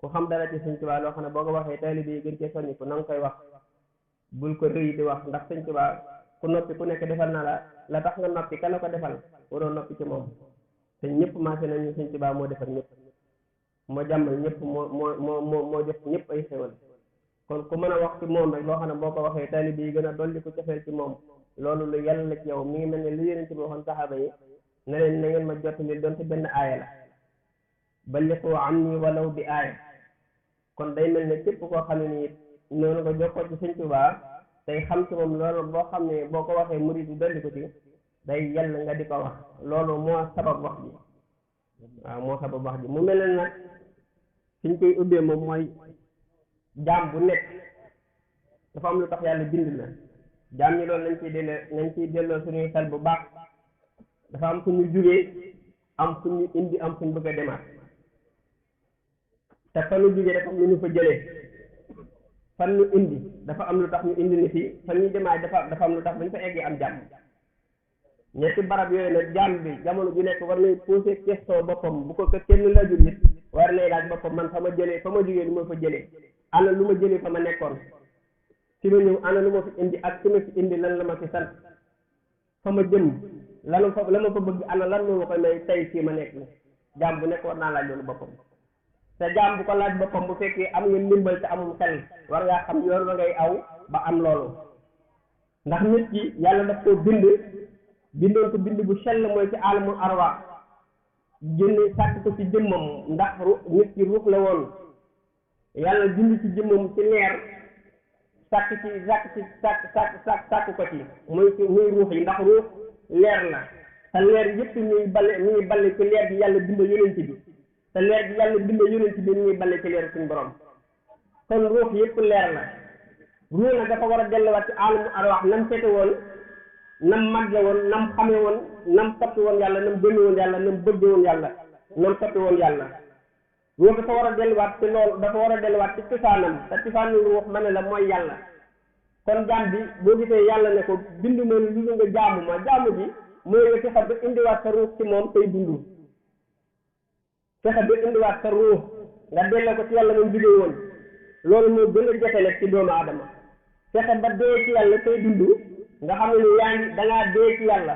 ku xam dara ci Sëñ Tuubaa loo xam ne boo ko waxee taalibe yi gën cee soññ ko na nga koy wax bul ko rëy di wax ndax Sëñ Tuubaa ku noppi ku nekk defal na la tax nga noppi ka la ko defal waroo noppi ci moom te ñëpp maase nañu Sëñ Tuubaa moo defar ñëpp moo jàmmal ñëpp moo jox ñëpp ay xéwal kon ku mën a wax ci moom rek loo xam ne boo ko waxee taalibe yi gën a dolli ko cofeel ci moom loolu lu yàlla la ci yow mi ngi mel ne lu Yonent bi waxoon saxaaba yi ne leen na ngeen ma jottali donte benn aaya la balliqu anni walaw bi aaya kon day mel ne képp koo xam ne nii noonu nga jokkoo ci Sëñ Tuubaa tey xam ci moom loolu boo xam ne boo ko waxee murid yi dolli ko ci day yàlla nga di ko wax loolu moo sabab wax ji waaw moo sabab wax ji mu mel ne nag suñ koy ubbee moom mooy jaam bu nekk dafa am lu tax yàlla bind la jaam ñi loolu nañ ciy delloo suñuy xel bu baax dafa am fu ñu jugee am fu ñu indi am fu ñu bëgg a demaat te fa ñu jugee dafa am lu ñu fa jëlee fan ñu indi dafa am lu tax ñu indi ni fii fan ñu demaat dafa am lu tax bañ fa eggee am jàmm ñetti barab yooyu nag jaam bi jamono ju nekk war nay poser question boppam bu ko kenn laajul nit war nay laaj boppam man fa ma jugee lu ma fa jëlee ana lu ma jëlee fa ma nekkoon fi ma ñëw ana lu ma fi indi ak fi ma fi indi lan la ma fi sant fa ma jëm la ma fa bëgg ana lan moo ma koy may tey fii ma nekk ni jaam bu nekk war naa laaj loolu boppam te jaam bu ko laaj boppam bu fekkee am nga ndimbal te amum xel war ngaa xam yoon wa ngay aw ba am loolu ndax nit ki yàlla daf koo bindoon ko bind bu sell mooy ci alamul arwa génne sàkk ko ci jëmmam ndax nit ki ruux la woon yàlla bind ci jëmmam ci leer sàkk ko ci muy ruux yi ndax ruux leer la te leer yëpp ñuy balle ci leer gi yàlla bind yonent bi te leer gi yàlla bind yonent bi ñuy balle ci leer suñu borom kon ruux yëpp leer la ruux nag dafa war a delluwaat ci alamul arwa nam fete woon nam màgge woon nam xame woon nam topp woon yàlla nam gëme woon yàlla nam bëgge woon yàlla nam topp woon yàlla ruux dafa war a delluwaat ci loolu dafa war a delluwaat ci cosaanam te cosaanu ruux ma ne la mooy yàlla kon jaam bi boo gisee yàlla ne ko bindu ma lu nga jaamu bi mooy nga fexe ba indiwaat sa ruux ci moom tey dundu fexe ba indiwaat sa ruux nga delloo ko ci yàlla moom jóge woon loolu moo gën a jafe nag ci doomu aadama fexe ba dee ci yàlla tey dundu nga xam ne yaa ngi dangaa dee ci yàlla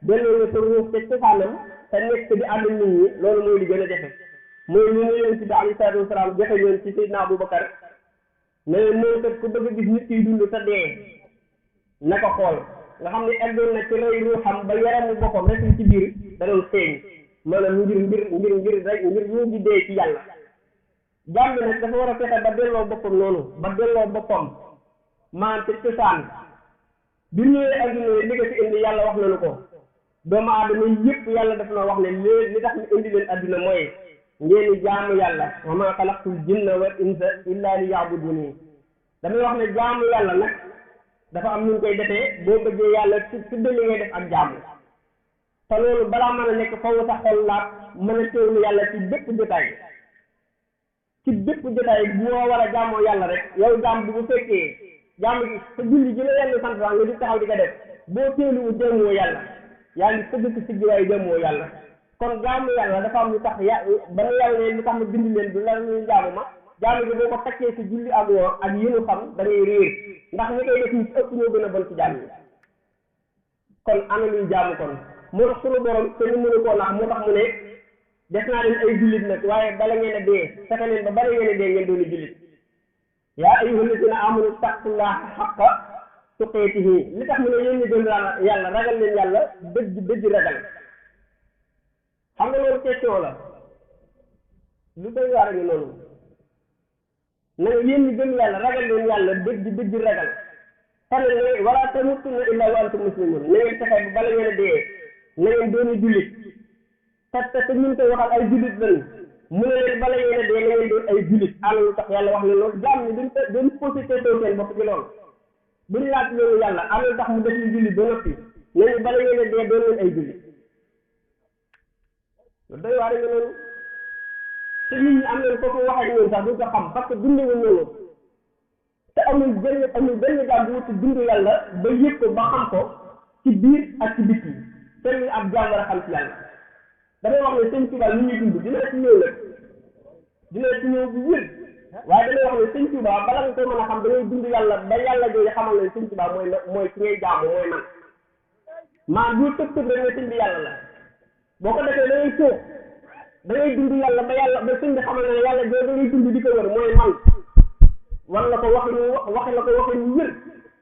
delloo nga sa ruux te cosaanam te nekk di ànd nit ñi loolu mooy li gën a jafe mooy ñu ne yonent bi alayhi salaatu wasalaam joxe ñoon ci Seydina Aboubacar mais mooy kat ku bëgg a gis nit kiy dund te dee na ko xool nga xam ne eggoon na ci rey ruuxam ba yaramu boppam rek ci biir da doon feeñ maanaam ngir ruux gi dee ci yàlla jaam bi nag dafa war a fexe ba delloo boppam noonu ba delloo boppam maanaam te cosaan bi ñëwee adduna li nga fi indi yàlla wax nañu ko doomu aadama yëpp yàlla daf na wax ne li tax ñu indi leen adduna mooy ngeen di jaamu yàlla wa maa xalaqtul jinna wal insa illa li yaabuduni damay wax ne jaamu yàlla nag dafa am ñu koy defee boo bëggee yàlla tudde li ngay def ak jaamu te loolu balaa mën a nekk faw sa xol laat mën a teewlu yàlla ci bépp jotaay boo war a jaamoo yàlla rek yow jaam bi bu fekkee jaamu gi sa julli ji la yàlla sant nga di taxaw di ko def boo teewluwu jaamoo yàlla yaa ngi sëgg ci siggi waaye jaamoo yàlla kon jaamu yàlla dafa am lu tax ba nu yàlla ne lu tax ma bind leen du la ñuy jaamu ma jaamu gi boo ko takkee ci julli ak woor ak yéenu xam da ngay réer ndax ñi koy def ñu ëpp ñoo gën a bon ci jaam yi kon ana luy jaamu kon moo tax suñu borom te ni mënu koo nax moo tax mu ne def naa leen ay jullit nag waaye bala ngeen a dee fexe leen ba bala ngeen a dee ngeen doon jullit yaa ayyuhal lazina amanu taqullaha haqqa tuqaatihi li tax mu ne yéen ñi gën yàlla ragal leen yàlla dëgg ragal xam nga loolu question la lu koy waar a ngi noonu na nga yéen ñi gën yàlla ragal leen yàlla dëgg ragal xam ne wala tamutunna illa wa antum muslimun na ngeen fexe ba bala ngeen a dee na ngeen doon jullit te ñun koy waxal ay jullit lañ mu ne leen bala ngeen a dee na ngeen doon ay jullit ana lu tax yàlla wax ne loolu jaam ñi duñ posé question seen bopp ci loolu buñ laaj loolu yàlla ana lu tax mu def ñu jullit ba noppi nañu bala ngeen a dee doon leen ay jullit loolu doy waar nga noonu te nit ñi am nañ foofu waxee ñoom sax duñ ko xam parce que dundewuñ noonu te amul benn jaam bu wuti dund yàlla ba yëg ko ba xam ko ci biir ak ci biti te ñu ab jaam war a xam ci yàlla damay wax ne Sëñ Tuubaa li ñuy dund dina ci ñëw nag dina ci ñëw bu wér waaye damay wax ne sëñ Tuubaa bala nga ko mën a xam da ngay dund yàlla ba yàlla jooju xamal ne sëñ Tuubaa mooy ki ngay jaamu mooy man maa du tëb tëb rek ne sëñ bi yàlla la boo ko defee da ngay sóob da ngay dund yàlla ba sëñ bi xamal ne yàlla jooju da ngay dund di ko wër mooy man war la ko wax la ko waxee ñu wér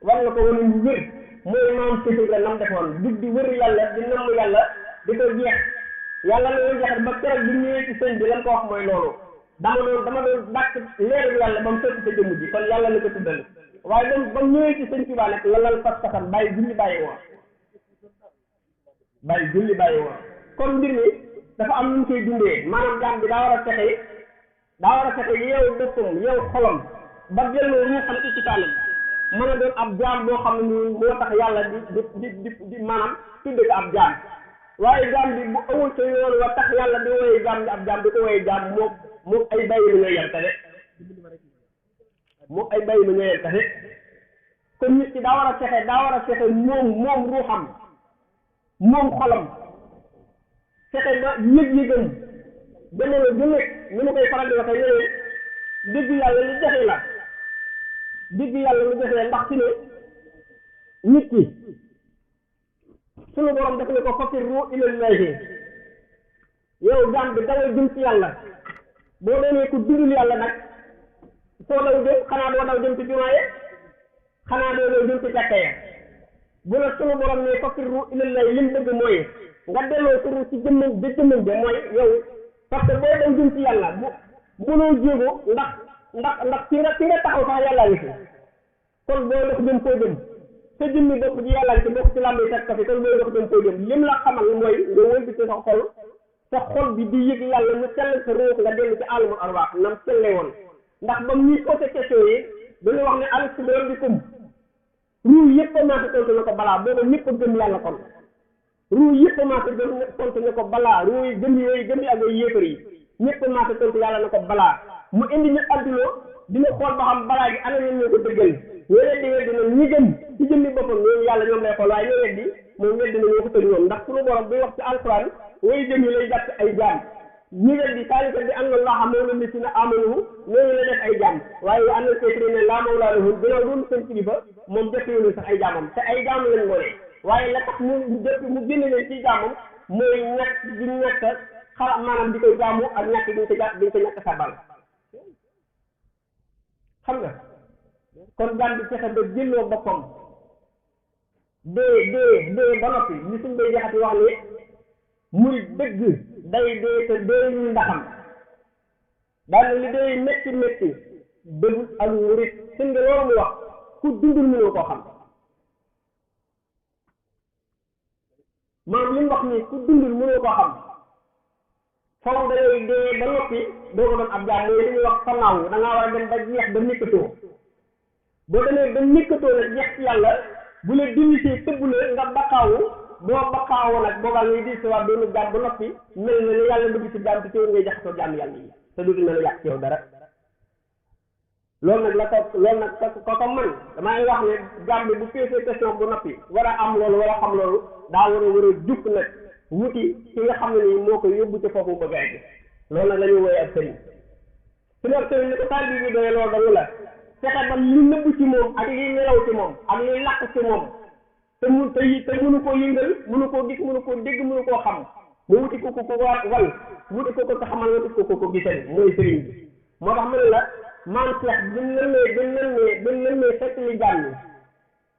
war la ko wane ñu wér mooy maam sëñ la nam defoon dig di wër yàlla di namm yàlla di ko jeex yàlla na ngay jaxat ba keroog bi ñëwee ci sëñ bi lan ko wax mooy loolu dama doon dàkk leeru yàlla ba mu sotti sa jëmm ji kon yàlla la ko tuddal waaye ba mu ñëwee ci sëñ Tuubaa nag lalal pas-pasam bàyyi julli bàyyi woon kon mbir mi dafa am nu mu koy dundee maanaam jaam bi daa war a fexe yow dëppam yow xolam ba delloo ñu xam ci taanam mën a doon ab jaam boo xam ne nii moo tax yàlla di maanaam tudde ko ab jaam waaye jaam bi bu awul ca yoon wa tax yàlla di woyee jaam bi ab jaam di ko woyee jaam moom ay bàyyi ñooy yem tamit kon nit ki daa war a fexe moom ruuxam moom xolam fexe ba yëg-yëgam jamono ju nekk ni ma koy faral di waxee ñeneen dégg yàlla lu jafe la ndax ci ne nit ki sunu borom daf ne ko fakirru ilallahi yow jaam bi dawal jëm ci yàlla boo doonee ku dundul yàlla nag soo daw jëm xanaa doo daw jëm ci jumaa ya xanaa doo daw jëm ci jàkka ya bu la sunu borom ne fakirru ilallahi lim bëgg mooy nga delloo suru ci jëmmam de mooy yow parce que boo daw jëm ci yàlla bu mënoo jéego ndax fi nga taxaw sax yàllaa ngi fi kon booy dox jëm foo jëm sa jëmmi bopp ji yàllaa ngi fi bokk ci làmb yi teg ko fi kon booy dox jëm foo jëm lim la xamal mooy nga wëlbi ci sa xol bi di yëg yàlla mu sell sa ruux nga dellu ci alamul arwaax nam selle woon ndax ba ñuy posé question yi dañuy wax ne alastu bi rabbikum ruu yëpp a maata tontu na ko balaa booba ñëpp a gëm yàlla kon ruu yëpp a maata tontu na ko balaa ruu yi gëm yi ak ay yéefar yi ñëpp a maata tontu yàlla na ko balaa mu indi ñu adduna dina xool ba xam balaa gi ana ñun ñoo ko dëggal ñoo weddi na ñi gëm ci jëmmi boppam ñoom yàlla ñoom lay xool waaye ñoo weddi moom weddi na ñoo ko tëj ñoom ndax suñu borom buy wax ci alquran way jëm yi lay jàpp ay jaam ñi weddi saalika bi anna allaha mawla llaziina aamanu ñooñu la def ay jaam waaye wa anna l-kaafiriina laa mawlaa lahum ginnaaw doon seen kilifa moom jëfewuñu sax ay jaamam te ay jaam lañ moo ne waaye la tax mu génne leen ci jaamam mooy ñàkk di ñàkk maanaam di koy jaamu ak ñàkk di ko ñàkk sabal xam nga kon jaam bi fexe ba jëlloo boppam dee ba noppi li suñ bay jaxati wax ne muy dëgg day dee te dee ñu ndaxam daal li day métti dëggul ak murit sën nga loolu mu wax ku dundul mënoo koo xam maanaam li mu wax nii ku dundul mënoo koo xam faw da ngay dee ba noppi doo ko doon ab jaam mooy li ñuy wax fanaaw da ngaa war a dem ba jeex ba nekkatoo boo demee ba nekkatoo nag jeex ci yàlla bu la divisé tëbb la nga bakkaawu boo bakkaawoo nag boobaa ngay di si waat doonu jaam ba noppi mel na ni yàlla bëgg ci jaam te teewul ngay jaxasoo jaam yàlla yi te dootu mel yàq ci yow dara loolu nag ko man damay wax ne jaam bi bu feesee question bu noppi war a am loolu war a xam loolu daa war a jukk nag wuti ki nga xam ne nii moo ko yóbbu ci foofu bëgg a egg loolu nag la ñuy woowee ak sëriñ su nekk sëriñ ni ko taal bi doyee loolu dañu la fexe ba li nëbb ci moom ak li nelaw ci moom ak li làq ci moom te mënu koo yëngal mënu koo gis mënu koo dégg mënu koo xam mu wuti ko wal wuti ko xamal wuti ko gisal mooy sëriñ bi moo tax ma ne la maam Cheikh bi lëmmee fekk li jaam ñi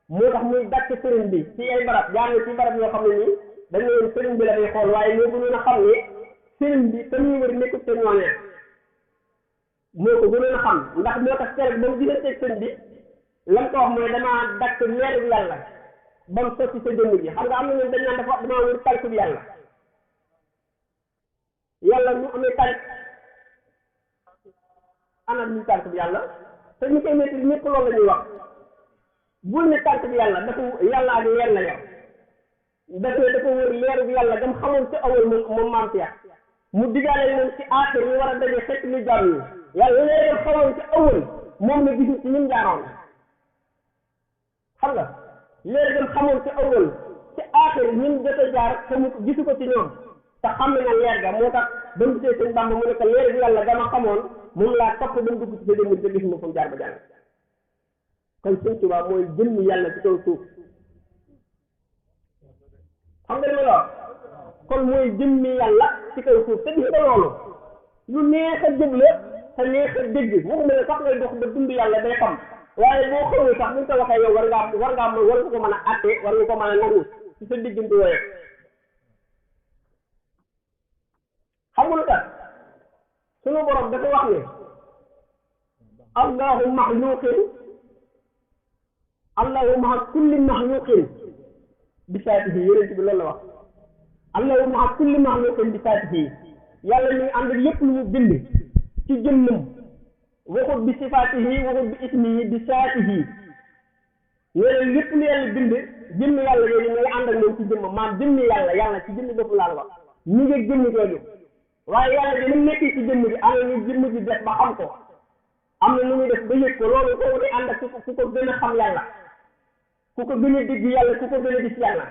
moo tax muy dàcc sëriñ bi ci ay barab jaam ci barab yoo xam ne nii dañ ne sëriñ bi la day xool waaye ñoo gënoon a xam ne sëriñ bi te muy wër nekkut te ñooñee moo ko gënoon a xam ndax moo tax keroog ba mu gisee sëriñ bi lan ko wax mooy damaa dàcc leeru yàlla ba mu sotti sa jëmm ji xam nga am na ñun dañ naan damaa wër tànk yàlla ñu amee tànk ana ñu tànk bi yàlla te ñu koy métti ñëpp loolu la ñuy wax bul ne tànk bi yàlla dafa yàlla ak leer la yor dafa wër leeru bi yàlla dam xamoon ci awal moom maam Cheikh mu diggaale moom ci aaxir ñu war a daje fekk li jàmm yi yàlla leeral xamoon ci awal moom la gisul ci ñun jaaroon xam nga leer dem xamoon ci awal ci aaxir ñun jot a jaar te mu gisu ko ci ñoom te xam na leer ga moo tax ba mu gisee sëñ Bàmba mu ne ko leer bi yàlla dama xamoon moom laa topp ba mu dugg ci sa jëmm te gisuma fu mu jaar ba jàll kon Sëñ Tuubaa mooy jëmm yàlla ci kaw suuf xam nga li ma la wax kon mooy jëmmi yàlla ci kaw suuf te gis nga loolu lu neex a jëg la te neex a dégg waxuma ne sax ngay dox ba dund yàlla day xam waaye boo xamul sax buñ ko waxee yow war nga ko mën a atte war nga ko mën a nangu ci sa diggante wooye xamul kat sunu borom dafa wax ne allahu maxluqin allahu maxa kulli maxluqin bi saatihi yonent bi loolu la wax allahu maxa kulli maxluqin bi saatihi yàlla mi ngi ànd ak lépp lu mu bind ci jëmmam waxut bi sifaatihi waxut bi ismihi bi saatihi nee lépp lu yàlla bind jëmm yàlla yooyu mi ngi ànd ak moom ci jëmmam maam jëmmi yàlla ci jëmmi bopp laa la wax ñu ngi jëmm jooju waaye yàlla de ni mu nekkee ci jëmm ji am na ñu jëmm ji def ba xam ko am na nu muy def ba yëg ko loolu kooku di ànd ak ku ko gën a xam yàlla ku ko gën a dégg yàlla ku ko gën a gis yàlla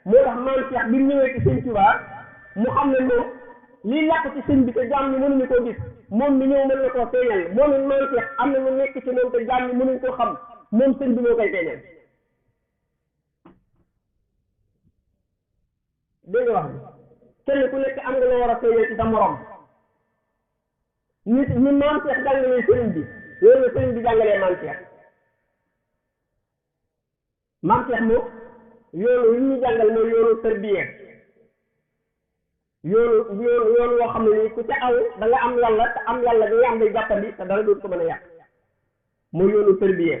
moo tax maam Cheikh bi mu ñëwee ci Sëñ Tuubaa mu xam ne moom lii làkk ci sëñ bi te jaam ñi mënuñu koo gis moom mi ñëw mën na koo feeñal moom it maam Cheikh am na lu nekk ci moom te jaam ñi mënuñ koo xam moom sëñ bi moo koy feeñal dégg nga wax bi kenn ku nekk am nga loo war a feeñal ci sa morom ni maam Cheikh jàngalee sëriñ bi loolu la sëriñ bi jàngalee maam Cheikh maam Cheikh moom yoonu yi ñu jàngal mooy yoonu tërbiya yoonu woo xam ne nii ku ca aw da nga am yàlla te am yàlla bi nga am day jàppandi te dara dootu ko mën a yàq mooy yoonu tërbiya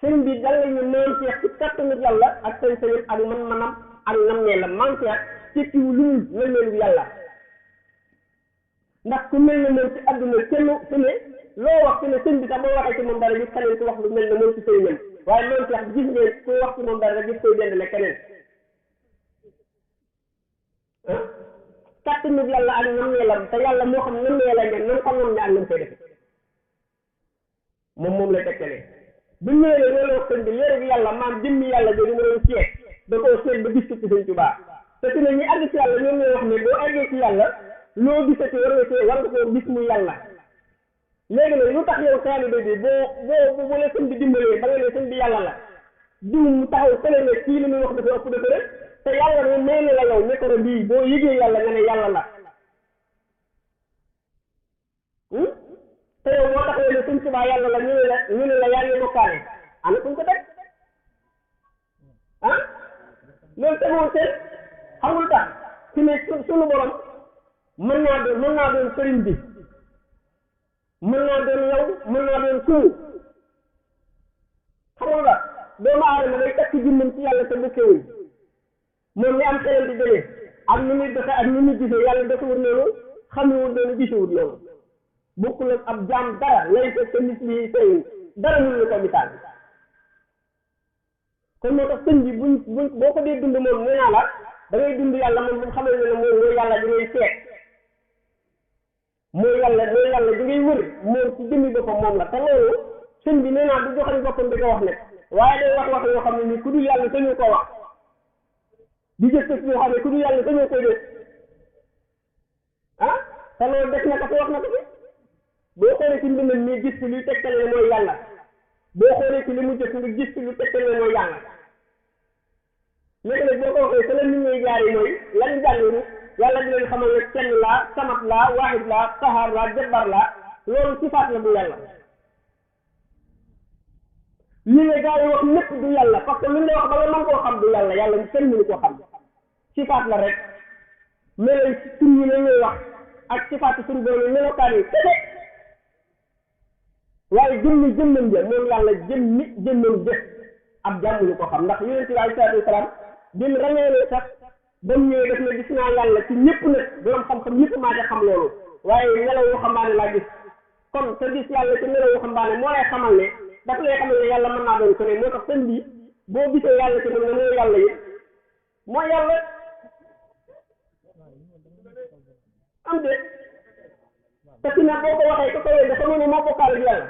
sëriñ bi jàngal ñu maam Cheikh ci kattanu yàlla ak sañ-sañam ak man-manam ak nam-neelam maam Cheikh tekkiwu lu ñu mel yàlla ndax ku mel ne moom ci àdduna kenn su ne loo wax ci ne sëñ bi sax boo waxee ci moom dara gis keneen ku wax lu mel ne moom ci sëriñam waaye maam Cheikh gis ngeen ku wax ci moom dara rek gis koy dendale keneen kattanu yàlla ak nam-neelam te yàlla moo xam nam-neelam ngeen nan ko nam ne ak nam koy defe moom lay tegtalee bu ñëwee loolu wax sëñ bi léegi yàlla maam jëmmi yàlla jooju nga doon seet da koo seet ba gis ko ci Sëñ Tuubaa te su ne ñi àgg ci yàlla ñoom ñooy wax ne boo eggee ci yàlla loo gisati war nga koo gis muy yàlla léegi nag lu tax yow taalibe bi boo la sëñ bi dimbalee ba nga ne sëñ bi yàlla la diw mu taxaw fële ne kii li muy wax dafa ëpp dafa rek te yàlla ne may na la yow nekkara bii boo yëgee yàlla nga ne yàlla la te yow moo tax ne Sëñ Tuubaa yàlla la ñu ne la yaa ngi bokkaale ana fuñ ko teg loolu tegoo seet xamul tax ci ne sunu borom mën naa doon sëriñ bi mën naa doon yow mën naa doon kumu xamul la doomu aadama day takk jëmmam ci yàlla te bukkewuñ moom ni am xelal di demee ak ni muy doxe ak ni muy gisee yàlla defewul noonu xamewul noonu gisewul noonu bokkul ak ab jaam dara lay fekk sa nit li sëriñ dara mënu la ko misaal kon moo tax sëñ bi buñ boo ko dee dund moom nee naa la da ngay dund yàlla moom bu xamal ne moom mooy yàlla di ngay seet mooy yàlla di ngay wër moom ci jëmmi boppam moom la te loolu sëñ bi nee naa du joxañ boppam di ko wax nag waaye day wax yoo xam ne nii ku dul yàlla sañu ko wax di jëf yoo xam ne ku dul yàlla sañu koy def te loolu def na ko te wax na ko fi boo xoolee ci mbindam nii gis ci luy tegtale ne mooy yàlla boo xoolee ci li mu jëf nga gis ci lu tegtale ne mooy yàlla léegi nag boo ko waxee te la nit ñuy jaari mooy lan jàngoonu yàlla di leen xamal ne kenn laa samat laa waahid laa qahaar laa jabbar laa loolu sifaat la bu yàlla li nga gaa yi wax lépp du yàlla parce que lu ñu wax ba nga mën koo xam du yàlla yàlla kenn mënu koo xam sifaat la rek melay tur yi la ñuy wax ak sifaat suñu borom yi melokaan yi kese waaye jëmmam ja moom yàlla jëmmam jëf ab jàmm ñu ko xam ndax yonent bi alayhi salaatu wasalaam bi mu ràññee sax ba mu ñëwee def na gis naa yàlla ci ñëpp nag borom xam-xam ñëpp maa ngi xam loolu waaye melaw waxambaane laa gis kon te gis yàlla ci melaw waxambaane moo lay xamal ne daf lay xamal ne yàlla mën naa doon ko ne moo tax sëñ bi boo gisee yàlla ci moom ne mooy yàlla yi mooy yàlla am de te ci nag boo ko waxee ko koy dafa mel ni moo bokkaale yàlla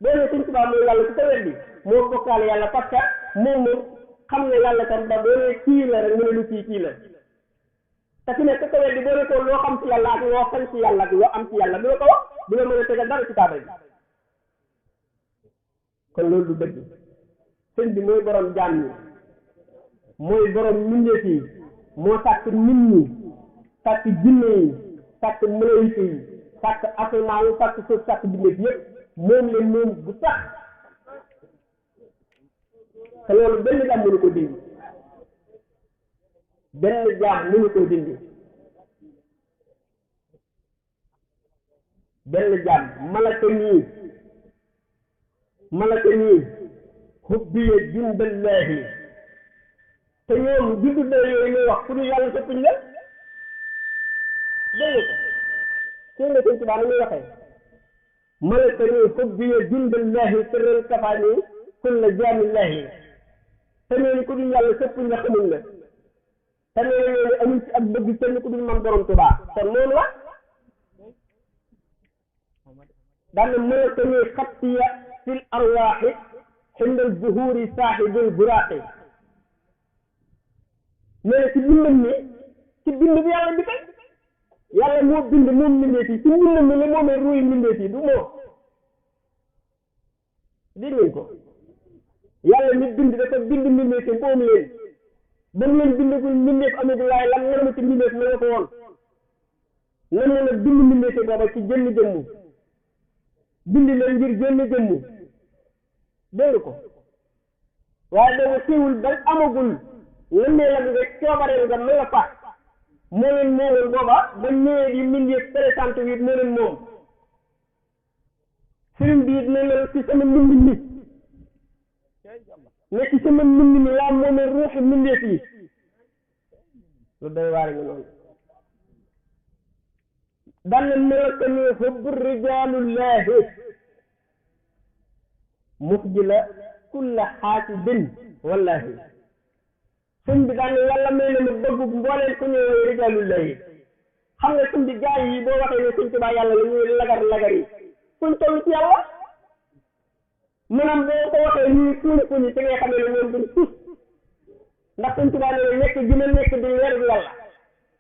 boo nee Sëñ Tuubaa mooy yàlla ci sa wet bi moo bokkaale yàlla parce que moom xam ne yàlla tam ba boo nee kii la rek mu ne lu kii la te fi ne ko weddi boo ne ko loo xam ci yàlla ak loo xam ci yàlla ak loo am ci yàlla du la ko wax du la mën a tegal dara ci taabal bi kon loolu du dëgg sëñ bi mooy borom jaam ñi mooy borom mbindeef yi moo sàkk nit ñi sàkk jinne yi sàkk malaayika yi sàkk asamaan yi sàkk suuf sàkk bindeef yëpp moom leen moom bu sax te loolu benn jaam mënu ko dindi benn jaam mënu ko dindi benn jaam malaka nii hubbiya jundallahi te ñoom juddu na yooyu ñuy wax ku ñu yàlla sëppuñ la dégg ko seen nga sëñ Tuubaa muy waxee malaka nii hubbiya jundallahi sirran kafaani kulla jaamillahi te ñooñu ku dul yàlla sëppuñ la xamuñ la te ñooñu amuñ ci ak bëgg kenn ku dul man borom Tuubaa kon noonu la daan na malaka nii xattiya fil arwaaxi xindal zuhuri saaxibul buraaqi nee na ci bindam ni ci bind bi yàlla bi tey yàlla moo bind moom mbindeef yi ci mbindam mi la moomee ruuy mbindeef yi du moo dégg ngeen ko yàlla mi bind dafa bind mbindeef yi moom leen ba mu leen bindagul mbindeef amagul waaye lan nam ci mbindeef na nga ko woon nan na nag bind mbindeef yi booba ci jënn jëmm bind leen ngir jënn jëmm dégg ko waaye boobu teewul ba amagul lan ne la nga coobareel nga ma nga fa moo leen moomoon booba ba ñëwee di mbindeef présente wi moo leen moom sëriñ bi it ne leen ci sama mbind mi ne ci sama mbind mi laa moomee ruuxi mbindeef yi lu doy waar nga noonu daan na melaka ni hubbu rijaalullahi mufjila kulla xaasidin wallahi sëñ bi daan na yàlla may na ma bëgg mbooleen ku ñëwee rijaalullahi xam nga sëñ bi gaay yi boo waxee ne sëñ Tuubaa yàlla la ñuy lagar yi fuñ toll ci yàlla maanaam boo ko waxee ñuy fuñi te ngay xamee ne moom duñ tus ndax sëñ Tuubaa ne nekk gi ma nekk di weer yàlla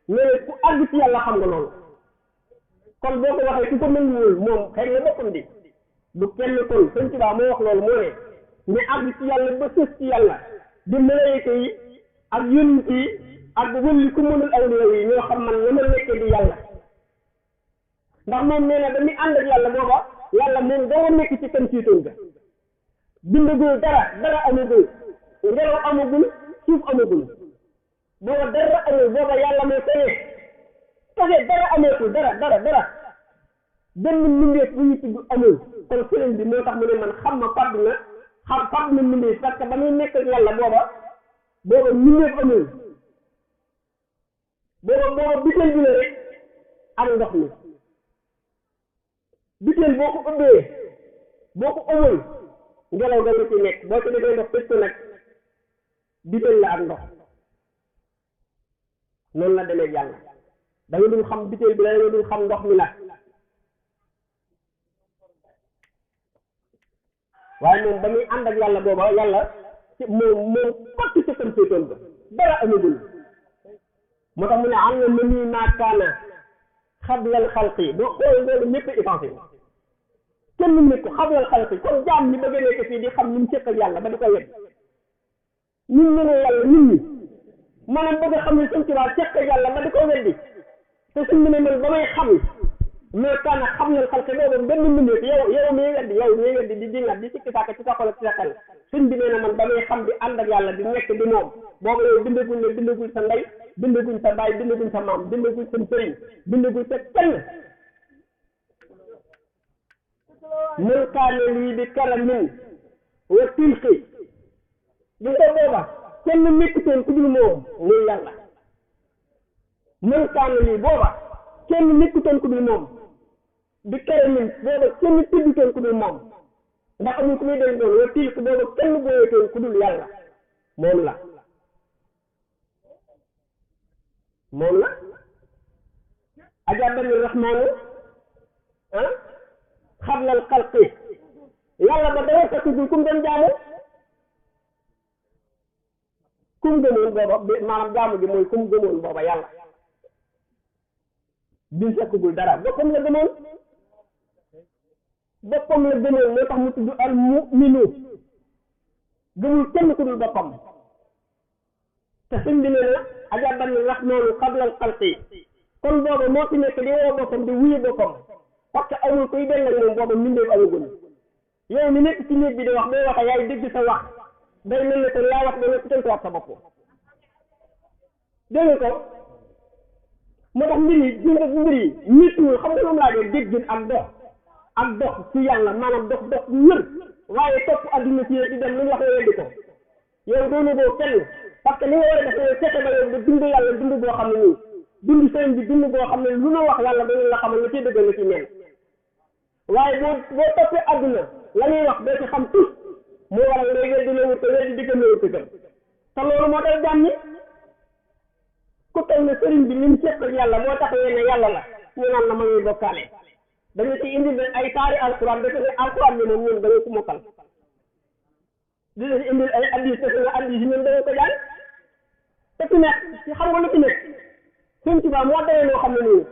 mais ku àgg ci yàlla xam nga loolu kon boo ko waxee ku ko nanguwul moom xëy na boppam di du kenn kon sëñ Tuubaa moo wax loolu moo ne ñu àgg ci yàlla ba sës ci yàlla di malaayika yi ak yonent yi ak wëlli ku mënul awliya yi ñoo xam man la ma nekkee di yàlla ndax moom nee na dañuy ànd ak yàlla booba yàlla moom doo nekk ci kan siitoon ga bindagul dara amagul ngelaw amagul suuf amagul booba dara amul booba yàlla moo tane dara ameetul dara benn mbindeef bu ñu tudd amul kon sëriñ bi moo tax mu ne man xam ma fàdd na mbindeef parce que ba muy nekk ak yàlla booba mbindeef amul booba bitel bi la rek ak ndox mi bitel boo ko ubbee boo ko amul ngelaw da nga ci nekk boo ci defee ndox tëj ko nag bitel la ak ndox noonu la demee yàlla da nga dul xam bitel bi la da nga dul xam ndox mi la waaye moom ba muy ànd ak yàlla booba yàlla moom kott ca kam séetoon ba dara amagul moo tax mu ne am na mënuy naakaana xablal xalqi doo xool loolu ñëpp effacé kenn nit ko xablal xalqi kon jaam ñi bëgg a nekk fii di xam ni mu seq ak yàlla ba di ko wet ñun ñu ne yàlla nit ñi maanaam bëgg a xam ne Sëñ Tuubaa seq ak yàlla ba di ko weddi te suñ mu ne man ba may xam mais kaana xablal xalqi boobu benn mbindeef yow miy weddi di dingat di sikki sàkk ci sa xol ak ci sa xel suñ bi nee na man ba may xam di ànd ak yàlla di nekk di moom boobu yow bindaguñ la bindaguñ sa ndey bindaguñ sa baay bindaguñ sa maam bindaguñ sa sëriñ bindaguñ sa kenn mën kaane lii di karamin wa tilxi di ko booba kenn nekkutoon ku dul moom muy yàlla mën kaane lii booba kenn nekkutoon ku dul moom di karamin booba kenn tëddutoon ku dul moom ndax amul ku muy dem doon wa tilxi booba kenn booyatoon ku dul yàlla moom la ajabani rahmaanu xablal xalqi yàlla ba dara sa tudd kum doon jaamu kum gëmoon booba maanaam jaamu gi mooy kum gëmoon booba yàlla bi mu fekkagul dara boppam la gëmoon moo tax mu tudd al mu'minu gëmul kenn ku dul boppam te sëñ bi nee na ajaban rahmaanu qabla al xalqi kon booba moo fi nekk di woo boppam di wuyu boppam parce que amul kuy dell ak moom booba mbindeef amagul yow mi nekk ci néeg bi di wax boo waxee yaay dégg sa wax day mel ne que laa wax ba nekk tontuwaat sa bopp dégg ko moo tax mbir yi méttiwul xam nga moom laa dee dégg ak dox ci yàlla maanaam dox wër waaye topp adduna ci di dem lu ñu wax nga weddi ko yow doonu boo kenn parce que li nga war a def yow fexe ba yow nga dund yàlla dund boo xam ne nii dund sëriñ bi dund boo xam ne lu ñu wax yàlla dañu la xamal nga ciy dëggal nga ci neen waaye boo toppee adduna la ñuy wax doo ci xam tous moo waral ngay weddi la wut ko weddi diggam la wut ko te loolu moo tax jàmm ni ku toll ne sëriñ bi li mu seq ak yàlla moo tax ne yàlla la ñu naan la ma ngi bokkaale dañu ci indi ay taari alquran dafa ne alquran bi moom ñun dañu ko mokkal dina indil ay addis te nga addis yi ñun dañu ko jàng te ci nekk ci xam nga lu ci nekk Sëñ Tuubaa moo tawee loo xam ne nii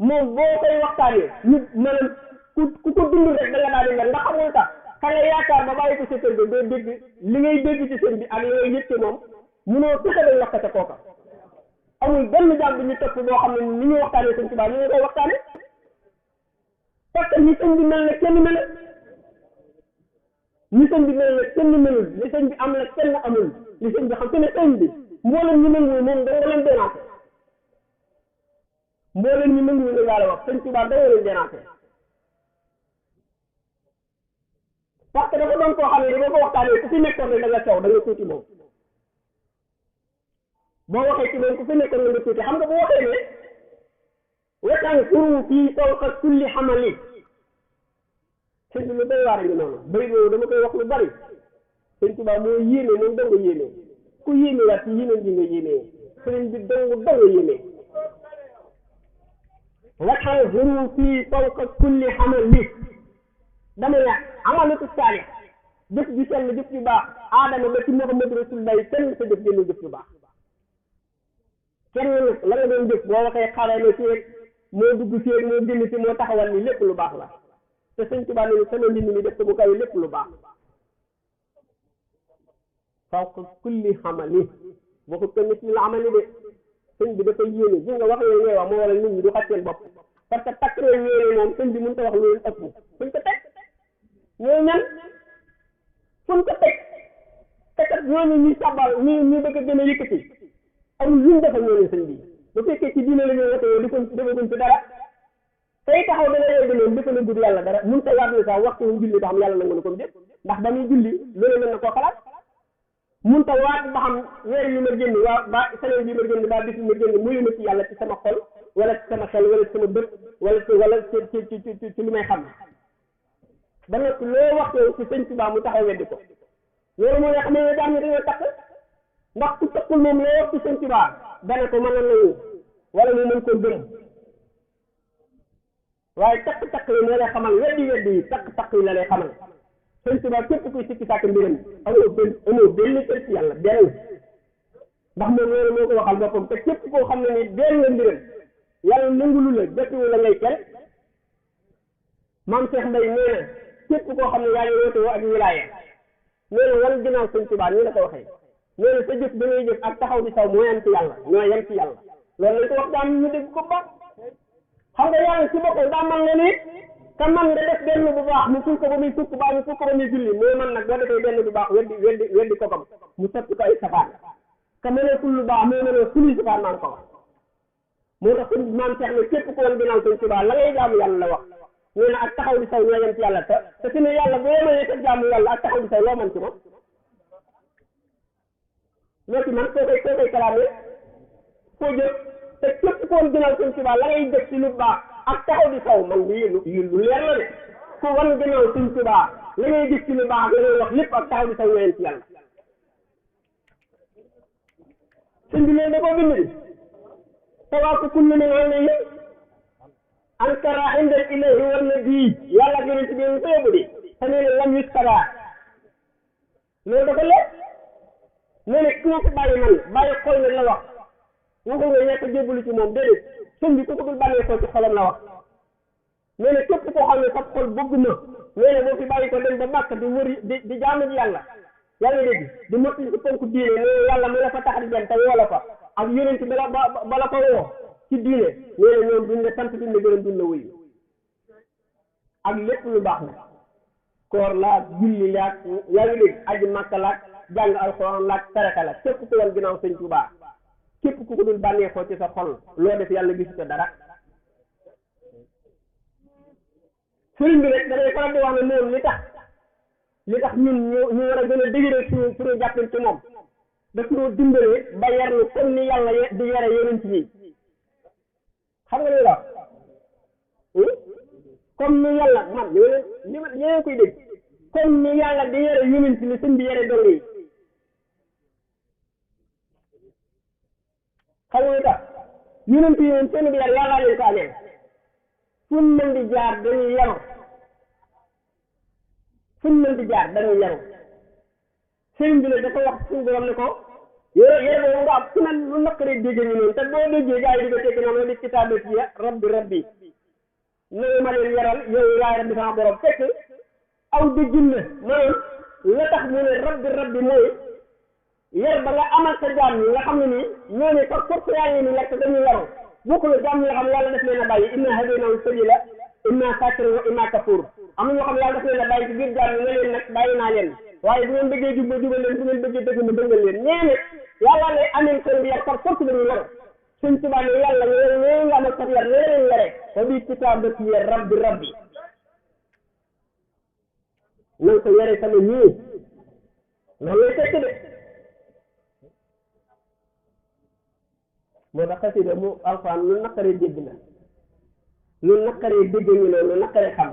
moom boo koy waxtaanee nit maanaam ku ko dund rek da nga daal di nga ndax xamul tax ka nga yaakaar ba bàyyi ko sa kër ga doo dégg li ngay dégg ci sëñ bi ak li ngay yëg ci moom munoo fexe dañ wax ko ca kooka amul benn jàmm bi ñu topp boo xam ne ni ñuy waxtaanee Sëñ Tuubaa ni ñu koy waxtaanee parce que ni sëñ bi mel na kenn mel ni sëñ bi mel na kenn melul li sëñ bi am la kenn amul li sëñ bi xam te ne sëñ bi mboolem ñu nanguwul moom da nga leen déranger mboolem ñu nanguwul la ngaa la wax Sëñ Tuubaa da nga leen déranger parce que dafa doon koo xam ne dafa ko waxtaanee ku fi nekkoon rek da nga caw da nga tuuti moom boo waxee ci moom ku fi nekkoon nga tuuti xam nga bu waxee ne wetan furu fii fawqa kulli xamali sëñ bi lu doy waar ngi noonu bëri boobu dama koy wax lu bari Sëñ Tuubaa moo yéene moom dong yéene ku yéene waat ci yéeneen ji nga yéene sëriñ bi dong yéene wetan furu fii fawqa kulli xamali dama ne amalatu saalih jëf ju sell jëf ju baax aadama ba ci Muhammad Rasulullah kenn sa jëf génn jëf ju baax kenn nag la nga doon jëf boo waxee xare na ci rek moo dugg ci rek moo génn ci moo taxawal ni lépp lu baax la te Sëñ Tuubaa ne sama mbind mi def ko bu kaw lépp lu baax fawqa kulli amali waxut ko nit ñi la amali de sëñ bi dafa yéene gis nga wax yooyu ngay wax moo waral nit ñi du xaj seen bopp parce que takk yooyu yéene moom sëñ bi mënut a wax lu leen ëpp fuñ ko teg ñooy ñan fuñ ko teg te kat ñooñu ñuy sabal ñu bëgg a gën a yëkkati amul luñ defal ñooñu sëñ bi bu fekkee ci diine la ñuy wote yow di ko defaguñ ci dara tey taxaw dana yow noonu dafa la gudd yàlla dara mun ta waat ne sax waxtu wu julli ba xam yàlla nangu na ko def ndax ba muy julli loolu mën na koo xalaat mun ta waat ba xam weer yi ma génn waa ba semaine bi ma génn ba bis bi ma génn muyu na ci yàlla ci sama xol wala ci sama xel wala ci sama bët wala ci li may xam ba nag loo wax yow ci Sëñ Tuubaa mu taxaw weddi ko loolu moo nga xam ne daam ñi dañoo takk ndax ku takkul moom loo wax ci Sëñ Tuubaa dana ko mën a nangu wala mu mën koo gëm waaye takk-takk yi moo lay xamal weddi yi takk-takk yi la lay xamal Sëñ Tuubaa képp kuy sikki sàkk mbiram amoo benn kër ci yàlla benn ndax moom loolu moo ko waxal boppam te képp koo xam ne ni benn nga mbiram yàlla nangulu la jotiwu la ngay kenn maam Cheikh Mbaye nee na képp koo xam ne yaa ngi woote woo ak wilaaya nee na wan ginnaaw Sëñ Tuubaa nii la ko waxee nee na sa jëf da ngay jëf ak taxaw di saw moo yem ci yàlla ñoo yem ci yàlla loolu lañ ko wax daam ñu dégg ko baax xam nga yàlla ci boppam daa man nga ni te man nga def benn bu baax mu ful ko ba muy fukk baa mu fukk ba muy julli moo man nag boo defee benn bu baax weddi ko kam mu sotti ko ay safaan ka mënee ful lu baax moo mënee fuli safaan maa ngi ko wax moo tax suñ maam Cheikh ne képp ko woon ginnaaw Sëñ Tuubaa la ngay jaamu yàlla la wax nee na ak taxaw di saw ñoo yem ci yàlla te fi ne yàlla boo yemee sa jaamu yàlla ak taxaw di saw loo man ci moom loo ci man koo koy kalaamee foo jëf te képp ko woon ginnaaw Sëñ Tuubaa la ngay def ci lu baax ak taxaw di saw man lii lu leer la de ku wan ginnaaw Sëñ Tuubaa la ngay gis ci lu baax ak la ngay wax lépp ak taxaw di saw ñoo yem ci yàlla sëñ bi léegi da koo bind di tawaafu kullu min alayhi ankara inda ilahi war na bii yàlla ak yonent bi ñu ko yóbbu di te nee na lam yuskara loolu dafa leer nee na ku ma ko bàyyi man bàyyi xool nag la wax waxul nga ñàkk jébbalu ci moom déedéet sëñ bi ku ko dul bànneexoo ci xolam la wax nee na képp koo xam ne sa xol bëgg na nee na boo fi bàyyi ko dem ba màkk di wëri di jaamu yàlla yàlla dégg di mottali si ponk diine nee na yàlla mi la fa tax di dem te woo la fa ak yonent ba la ko woo ci diine nee na ñoom duñ la sant duñ la gërëm duñ la wuyu ak lépp lu baax na koor laak julli laak yaa ngi dégg aji màkka laak jàng alxuraan laak saraka la képp ku woon ginnaaw sëñ Tuubaa képp ku ko dul bànneexoo ci sa xol loo def yàlla gisu ko dara sëriñ bi rek dangay faral di wax ne moom li tax ñun ñu war a gën a dëgëral suñu jàppin ci moom daf ñoo dimbale ba yarlu comme ni yàlla di yare yonent yi xam nga li la comme ni yàlla man yéen koy dégg comme ni yàlla di yare yonent li sëñ bi yare dong yi xam nga li tax yonent yi moom seen bi yar yàlla leen ko amee fu ñu mën di jaar dañuy yaru fuñ mën di jaar dañuy yaru sëriñ bi ne dafa wax suñu borom ne ko yére boobu nga am su ne lu naqaree dégg ñu noonu te boo déggee gars yi di ko tekki noonu di kitaabe ci rabbi noonu ma leen yaral yow yaay rabbi sama borom fekk aw déggin la maanaam la tax mu ne rabbi mooy yar ba nga amal sa jaam yi nga xam ne nii ñoo ne par force yaa ngi ni lekk dañuy yaru bokk la jaam yi nga xam ne yàlla def leen a bàyyi inna hadaynahu sabila imma shakiran wa imma kafur am na ñoo xam ne yàlla def leen a bàyyi ci biir jaam yi nga leen nag bàyyi naa leen waaye bu ngeen bëggee jub ma jubal leen bu ngeen bëggee dëgg ma dëggal leen nee na yàlla lay amee seen yar par force dañuy yaru suñ tubaab ne yàlla ñoo nga amal sa yar nee leen yare wa bi kitaabati rabbi na nga ko yare sama ñii loolu lay fekk de moo tax xasida mu alxuraan lu naqaree dégg la lu naqaree dégg ñu ne lu naqaree xam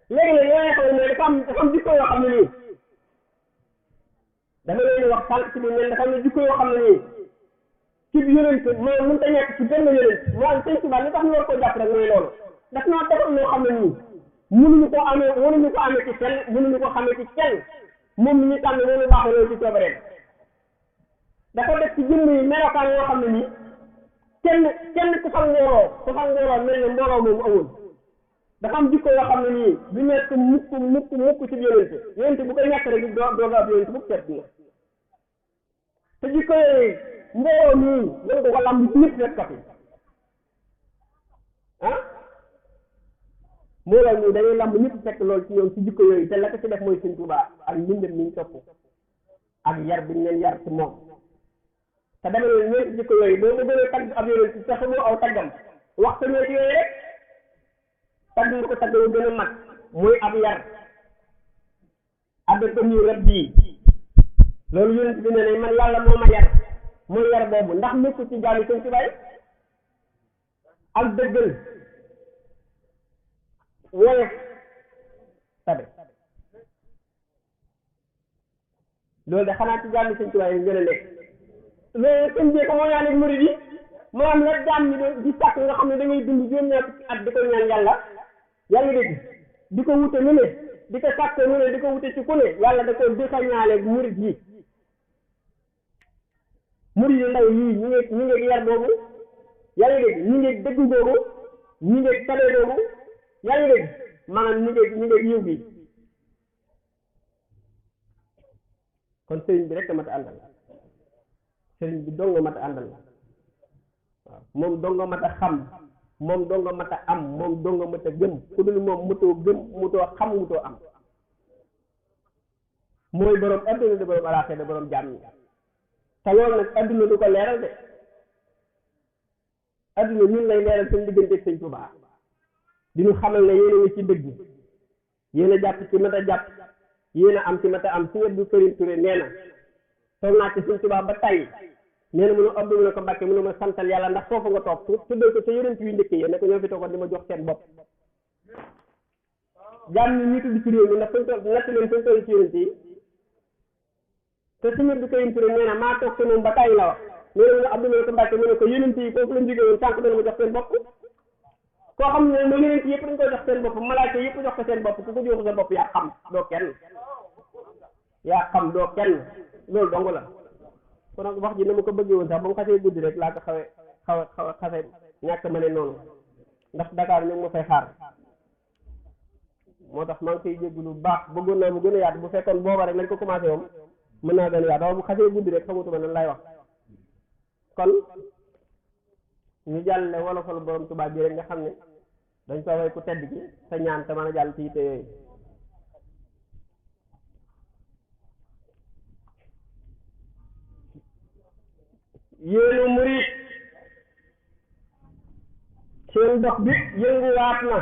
léegi nag yooyu xam ne dafa am jikko yoo xam ne nii dama leen wax sànq ci biir dafa am ne jikko yoo xam ne nii ci yonent moo mënut a nekk ci benn yonent moo am sëñ Tuubaa li tax ñu war koo jàpp rek mooy loolu daf ñoo defal loo xam ne nii mënuñu ko amee ci kenn mënuñu ko xamee ci kenn moom mi ñu tànn loolu baax loolu ci coobareem dafa def ci jëmm yi melokaan yoo xam ne nii kenn ku fa ngóoroo mel ne mbooloo moom amul dafa am jikko yoo xam ne nii du nekk mukk ci yonent bu koy ñàkk rek doo ab yonent mukk seet na te jikko yooyu mbooloo nii mën ko lamb ci ñëpp rek kati mbooloo nii dañuy lamb ñëpp fekk loolu ci ñoom ci jikko yooyu te la ko ci def mooy Sëñ Tuubaa ak mbindam mi ñu topp ak yar bi ñu leen yar ci moom te dama ne ñeenti jikko yooyu boo ko gënee tagg ab yonent ci sax moo aw taggam wax ko ñeenti yooyu rek tagg nga ko tagg wu gën a mag muy ab yar addatani rabbi loolu yonent bi ne man yàlla moo ma yar mooy yar boobu ndax nekkul ci jaami Sëñ Tuubaa ak dëggal woyof tabe loolu de xanaa ci jaami Sëñ Tuubaa yi gën a nekk loolu sëñ bi ko moo ñaan ak murid yi moo am la jaam ñi di sàkk nga xam ne da ngay dund juróom-ñaar fukki at di ko ñaan yàlla yaa ngi dégg di ko wute nu ne di ko sàkk nu ne di ko wute ci ku ne yàlla da ko déxañaale murid yi murid yi ndaw yii ñu ngi yar boobu yaa ngi dégg ñu ngi dëgg boobu ñu ngi tabe boobu yaa ngi dégg maanaam ñu ngi yiw bi kon sëriñ bi rek a mat a àndal sëriñ bi donga mat a àndal waaw moom donga mat a xam moom donga mat a am moom donga mat a gëm ku dul moom mutoo gëm mutoo xam mutoo am mooy borom adduna de borom alaaxira de borom jaam ñi te loolu nag adduna du ko leeral de adduna ñun lay leeral seen diggante ak Sëñ Tuubaa di ñu xamal ne yéen a ngi ci dëgg yéen a jàpp ci mat a jàpp yéen a am ci mat a am Sëñ Abdou Karim Touré nee na toog naa ci Sëñ Tuubaa ba tey nee na mënu abdu mu ne ko Mbàkke mënu ma santal yàlla ndax foofu nga toog tuddal ko sa yonent yu njëkk yi ne ko ñoo fi toogoon di ma jox seen bopp jaam ñi ñuy tudd ci réew mi ndax fuñ toll natt leen fuñ toll ci yonent yi te Sëñ Abdou Karim Touré nee na maa toog ci moom ba tey la wax nee na mënu abdu mu ne ko Mbàkke mu ne ko yonent yi foofu lañ jógee woon sànq dana ma jox seen bopp koo xam ne ma yonent yëpp dañ ko jox seen bopp malaaka yëpp jox ko seen bopp ku ko jox sa bopp yaa xam doo kenn loolu dong la kon nag wax ji na ma ko bëggee woon sax ba mu xasee guddi rek laa ko xawee xaw a xase ñàkk ma ne noonu ndax Dakar ñu ngi ma fay xaar moo tax maa ngi koy jéggu lu baax bëggoon naa mu gën a yaatu bu fekkoon booba rek lañ ko commencé moom mën naa gën a yaatu waaye bu xasee guddi rek xamutuma nan lay wax kon ñu jàlle wolofal borom Tuubaa bi rek nga xam ne dañ ko way ku tedd ki sa ñaan te mën a jàll ci yitte yooyu yéenu murit seen dox bi yënguwaat na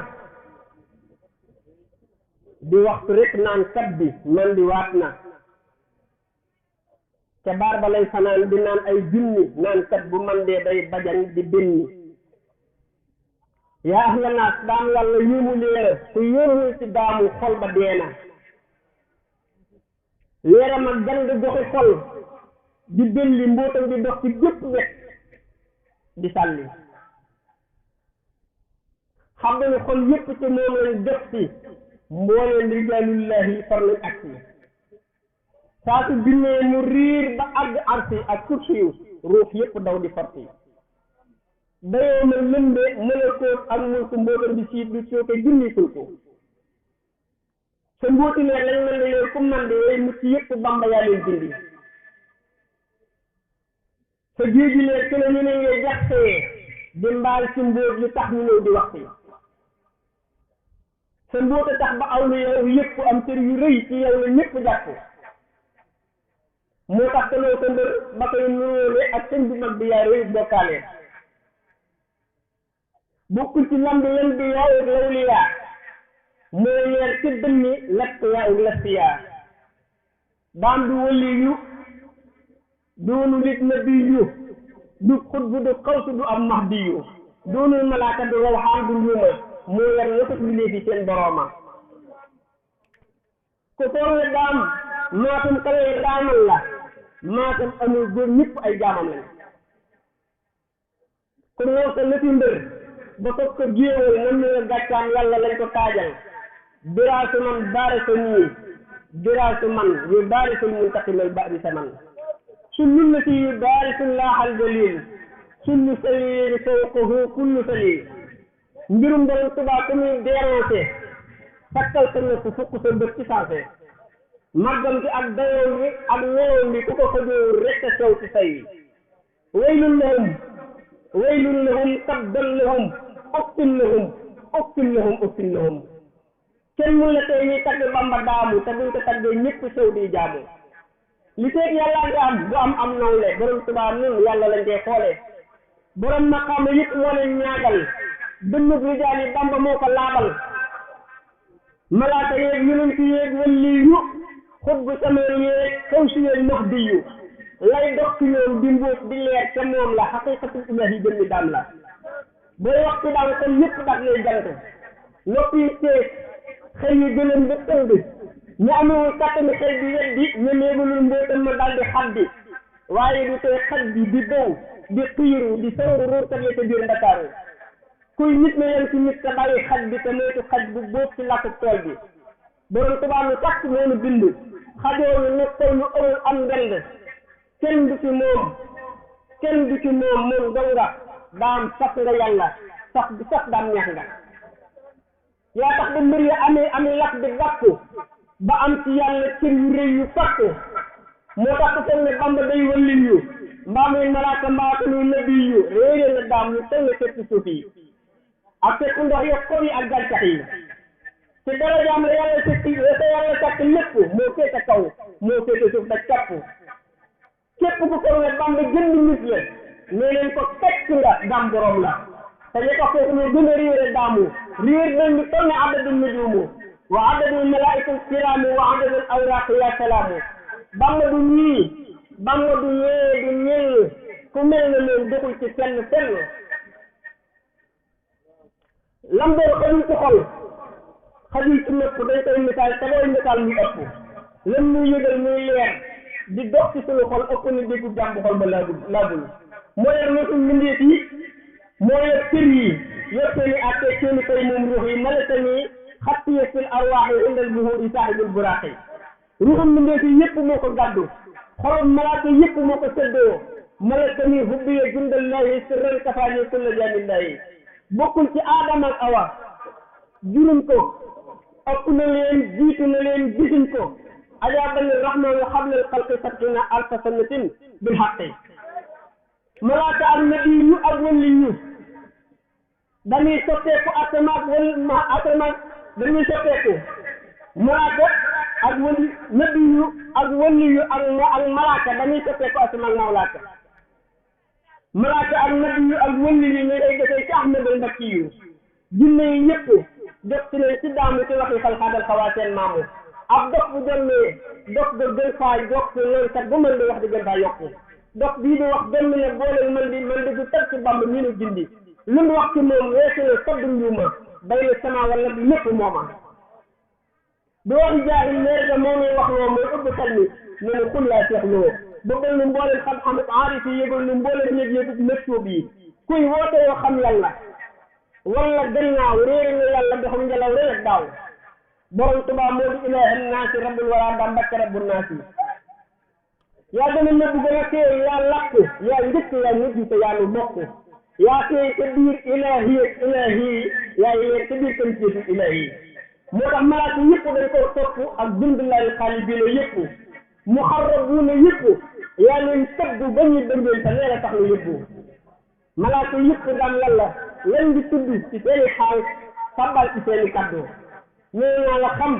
di waxtu rek naan kat bi man di waat na ca baar ba lay fanaan di naan ay junni naan kat bu man dee day bajan di benni yaa ahla naas daam yàlla yéemu leera ku yéemul ci daamu xol ba deena leeram ak gand goxi xol di belli mbootam di dox ci bépp wet di sàlli xam nga ne xol yépp ci moom lañ def ci mbooleen rijaalullahi far nañ ak si saa su binnee mu riir ba àgg arsi ak kursiyu ruux yépp daw di farti dayoo ma lëmbe mëlakoot ak mulku mbootam di siit di sooke junnikul ko sa mbooti leer lañ mën di leer ku man di way mucc yépp Bamba yaa leen dindi sa géeji leer ki la ñu ne ngay jaxsee di mbaal ci mbóot yu tax ñu ñëw di waxti sa mbóota tax ba aw lu yow yëpp am cër yu rëy ci yow la ñëpp jàpp moo tax te loo sa mbër ba koy nuróole ak sëñ bu mag bi yaa rëy bokkaale bokkul ci lambi len bi yow ak lawliyaa mooy leer ci dënni lett yaa ak lestiyaa daam du wëli yu doonu nit nabi yu du xutbu du xawsu du am mahdi yu doonul malaaka du rawxaan du njuuma moo yor ñëpp ñu léegi seen borooma ku foog ne daam maatam kalee daamal la maatam amul góor ñëpp ay jaamam lañ ku ñëw sa lëti mbër ba foog ko géewal mën na gàccaan yàlla lañ ko taajal biraasu man baare sa nii biraasu man yu baare sul muntaqimal ba'di sa man sullu lati yu baare sul laaxal jalil sullu saliiri fawqahu kullu salil mbirum borom Tuubaa ku muy déranger sakkal sa nopp fukk sa bët ci saase màggam ci ak dayoom bi ak meloom bi ku ko xëjoo rekk a sew ci say waylun lahum tabban lahum uffin lahum uffin lahum kenn mun la tey ñuy tagg Bamba daamu te buñ ko taggee ñëpp sew di jaamu li teeg yàlla nga am am nawle borom Tuubaa nun yàlla lañ koy xoolee borom maqaama yëpp moo leen ñaagal dënnub rijaal yi Bamba moo ko laabal malaaka yeeg yonent yeeg wali yu xutbu sameen yeeg xawsi yeeg mahdi yu lay dox ci ñoom di mbóot di leer ca moom la xaqiqatul ilahi gën ni daam la booy wax ci daam kon yëpp daf lay jant noppi teeg xëy yu gëlëm ba tënd ñu amewul kàttani xel bi weddi ñu néegalul mbóotam ma daldi xaddi waaye du tey xaj bi di dow di xiiru di sawru ruurkat ya ca biir Ndakaaru kuy nit na yem ci nit te bàyyi xaj bi te moytu xaj bu bóob ci lakk tool bi borom Tuubaa lu tax moonu bind xajoo ñu nekk taw lu amul am ndend kenn du ci moom moom donga daam sax nga yàlla sax bi sax daam neex nga yaa tax ba mbir yi amee lakk di gàkku ba am ci yàlla cër yu rëy yu fakku moo tax ku foog ne Bamba day wëlli yu mbaa muy malaaka mbaa ko muy nabi yu réeré na daam ñu tënk fekk suuf yi ak fekk ndox yo xob yi ak gàncax yi ci darajaam la yàlla sàkk lépp moo féete kaw moo féete suuf da capp képp ku ko ne Bamba jënd nit la nee leen ko fekk nga daam borom la te ñu ko foofu ñu gën a réere daamu réer nañ ñu toll ne adadul nujuumu wa adadul malaa'ikal kiraamu wa adadul awraaq ya salaamu Bamba du ñii Bamba du ñee du ñell ku mel ne leen doxul ci fenn lamboor xajul ci xol xajul ci nëpp dañ koy misaal te booy misaal muy ëpp lan muy yëgal muy leer di dox ci suñu xol ëpp ni déggu jàmb xol ba laabul moo yor na suñ mbindeef yi moo yor cër yi yor seeni àtte seeni fay moom ruux yi malaka ni xattiya fil arwaax yi indal buhuur yi saahibul buraax yi ruuxum mbindeef yi yëpp moo ko gàddu xolum malaaka yëpp moo ko séddoo malakani hubbiya jundallahi sirran kafaani kulla jaamillahi bokkul ci aadama ak awa jurum ko ëpp na leen jiitu na leen gisuñ ko ajaabani rahmaanu xablal xalqi sab'ina alfa sanatin bil haqqi malaaka ak nabi yu ak wali yu dañuy sotteeku asamaak dañuy sotteeku malaaka ak wali nabi yu ak wali yu ak malaaka dañuy sotteeku asamaak mawlaaka malaaka ak nabi yu ak wali yu ñu day defee ci Ahmadul Mbakki yu jinne yi yëpp def ci leen ci daamu ci waxi xalxaadal xawaa seen maamu ab dox bu jollee dox ga gën faa yokk loolu kat bu mën di wax di gën faa yokku dox bii di wax benn ne booleel man di du teg ci Bàmba ñu ne jindi lu mu wax ci moom weesu ne sodd njuuma bay na sama wala bi lépp mooma du waxi jaari leer ga moo muy wax loo mooy ëbb xel mi ne ne xul yaa seex loo bëggal nu mbooleen xam-xam aarif yi yëgal nu mbooleen yëg-yëg méttuub yi kuy woote yoo xam yàlla wala gannaaw réeri nga yàlla doxam ngelaw rek ak daaw borom Tuubaa moo di ilaahi naasi rabbul waraa daa mbàkke rabbul naasi yaa gën a nëbbu gën a teey yaa làkk yaa njëkk yaa mujj te yaa nu bokk yaa teey te biir ilaahi yaa yeer te biir kan ceetu ilaahi moo tax malaaka yëpp dañ ko topp ak dundullahi xaalibiina yëpp muxarrabuuna yëpp yaa leen tëbb ba ñuy dëngeen te leer a tax na yëpp malaaka yëpp daan yàlla leen di tudd ci seeni xaal sabbal ci seeni kaddu ñoo ñoo la xam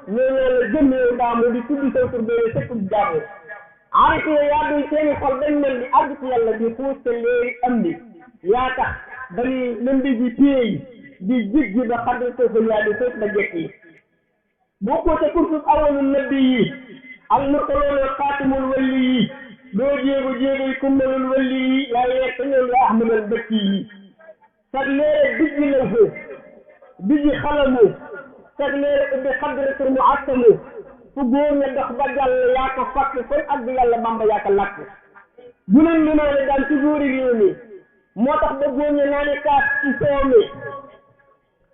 ñoo ñoo la gëm yow daamu di tudd sa tur doone sëpp jaamu arrêté yaa doy seeni xol dañ mel ni àgg ci yàlla di xuus te léeri am ni yaa tax dañuy lëmbi ji téey di jiggi ba xadri tofal yaa di xuus ba jekk yi boo ko te kursus awalul nabi yi al murtaloona xaatimul walli yi doo jéego yi kummalul walli yi yaa yeeg te ñoom la ahmadal bëkki yi sag leere bijji law fu bijji xalamu sag leere ubbi xadratul mu attamu fu góor ña dox ba jàll yaa ko fàkk kon ak bi yàlla Bamba yaa ko làkk bu leen limaale daan ci góori réew mi moo tax ba góor ña naa ne kaas ci soow mi